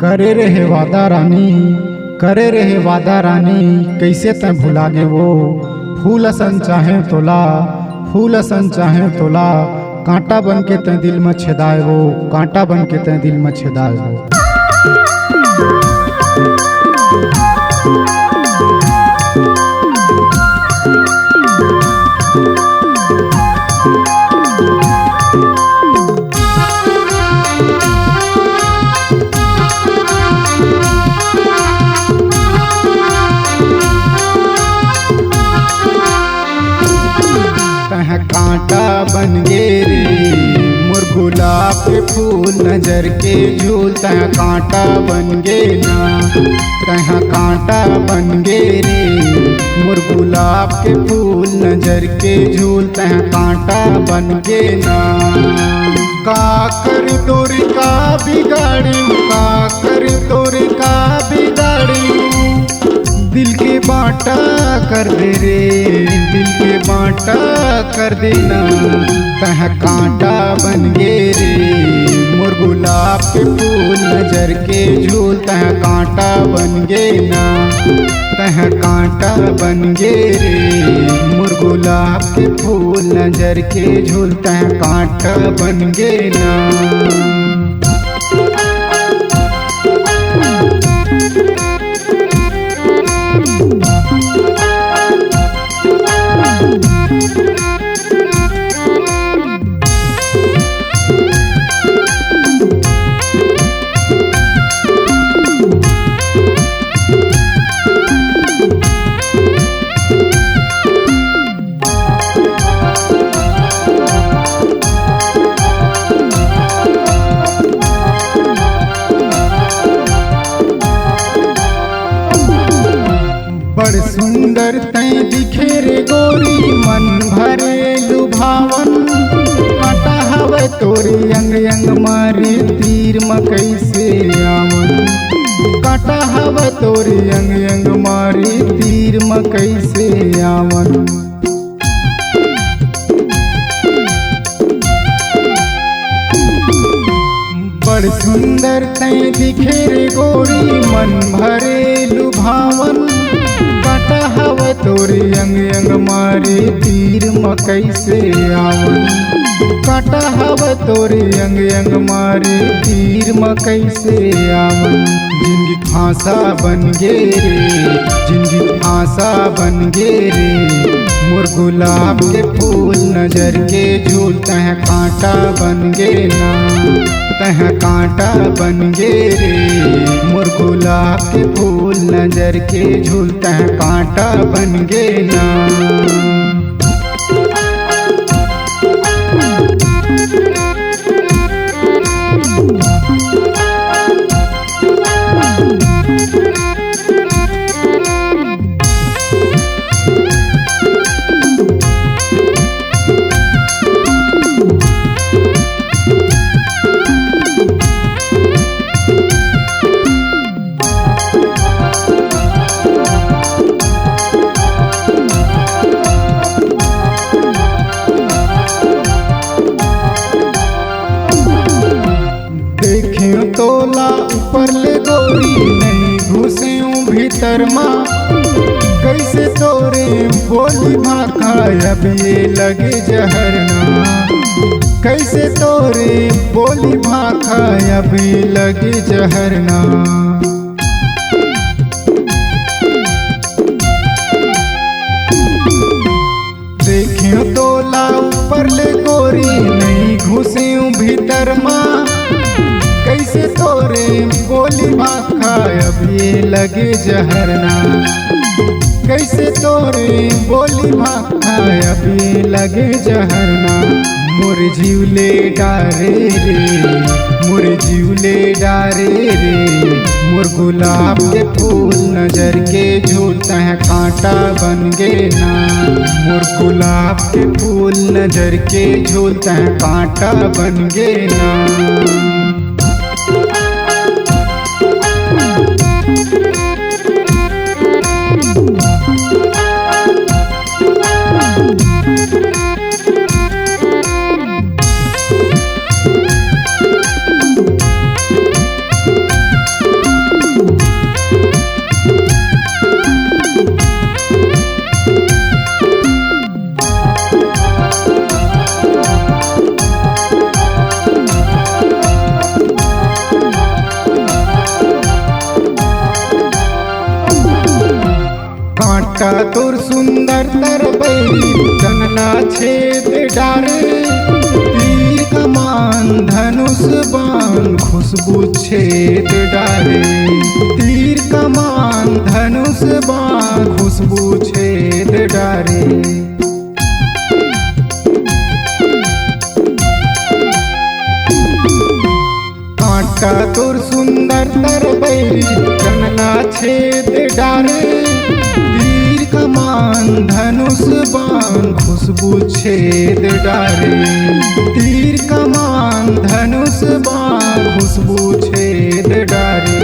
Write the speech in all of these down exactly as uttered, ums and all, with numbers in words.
करे रहे वादा रानी, करे रहे वादा रानी, कइसे तैं भुला गे वो। फूल असन चाहेंव तोला, फूल असन चाहेंव तोला, कांटा बन के तैं दिल म छेदाए वो, कांटा बन के तैं दिल म छेदाए वो। तैं कांटा बन गे रे, मोर गुलाब के फूल, नजर के झूल, तैं कांटा बन गे ना। तैं कांटा बन गे रे, मोर गुलाब के फूल, नजर के झूल, तैं कांटा बन गे ना। का करी तोरी का बिगाड़ी, का करी तोरी का बिगाड़ी, दिल के बांटा कर दे रे, दिल के बांटा कर दे ना। तैं कांटा बन गे रे, मोर गुलाब के फूल, नजर के झूल, तैं कांटा बन गे ना। तैं कांटा बन गे रे, मोर गुलाब के फूल, नजर के झूल, तैं कांटा बन गे ना। बड़ सुंदर तैं दिखे रे गोरी, मन भरे लुभावन। कांटा हवय तोरे अंग अंग मारे, तीर म कइसे आवन। कांटा हवय तोरे अंग अंग मारे, तीर म कइसे आवन। बड़ सुंदर तैं दिखे रे गोरी, मन भरे लुभावन। कांटा हवय तोरे अंग अंग मारे, तीर म कइसे आवन। कांटा हवय तोरे अंग अंग मारे, तीर म कइसे आवन। जिंदगी फांसा बन गे रे, जिंदगी फांसा बन गे रे, मोर गुलाब के फूल, नजर के झूल, तैं कांटा बन गे ना। तैं कांटा बन गे रे, मोर गुलाब के फूल, नजर के झूल, तैं कांटा बन गे ना। देखेंव तोला ऊपर ले गोरी, नइ घुसेंव भीतर मा। कइसे तोरे बोली भाखा, अब ये लगे जहर ना। कइसे तोरे बोली भाखा, अब ये लगे जहर ना। देखेंव तोला ऊपर ले गोरी, नइ घुसेंव भीतर मा। कइसे तोरे बोली भाखा, अब ये लगे जहर ना। कइसे तोरे बोली भाखा, अब ये लगे जहर ना। मोर जीव ले डारे रे, मोर जीव ले डारे रे, मोर गुलाब के फूल, नजर के झूल, तैं कांटा बन गे ना। मोर गुलाब के फूल, नजर के झूल, तैं कांटा बन गे ना। तोर सुंदर तरबई तन ला छेद डारे, तीर कमान धनुष बाण खुशबू छेद डारे, तीर कमान धनुष बाण खुशबू छेद डारे। कांटा तोर सुंदर तरबई तन ला छेद डारे, तीर कमान धनुष बाण खुशबू छेद डारे, तीर कमान धनुष बाण खुशबू छेद डारे।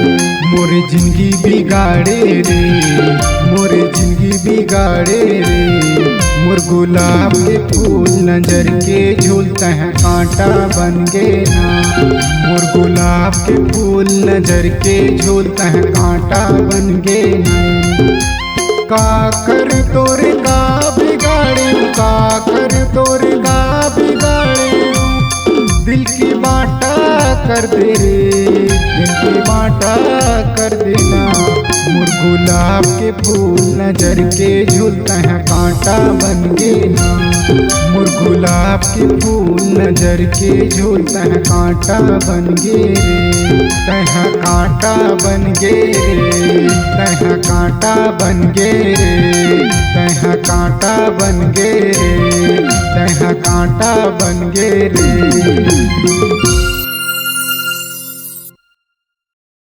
मोर जिंदगी बिगाड़े रे, मोर जिंदगी बिगाड़े रे, मोर गुलाब के फूल नजर के झूल तह कांटा बन गे ना। मोर गुलाब के फूल नजर के झूल तह कांटा बन गे ना। का कर तोर का बिगाड़े, का कर तोर का बिगाड़े, दिल की बाटा कर दे रे, दिल की बाटा कर देना। मोर गुलाब के फूल नजर के झूल तह कांटा बन गे ना। मोर गुलाब के फूल नजर के झूल तह कांटा बन गे रे, तह कांटा बन गे रे, तह कांटा बन गे रे, तह कांटा बन गे रे, तह कांटा बन गे रे।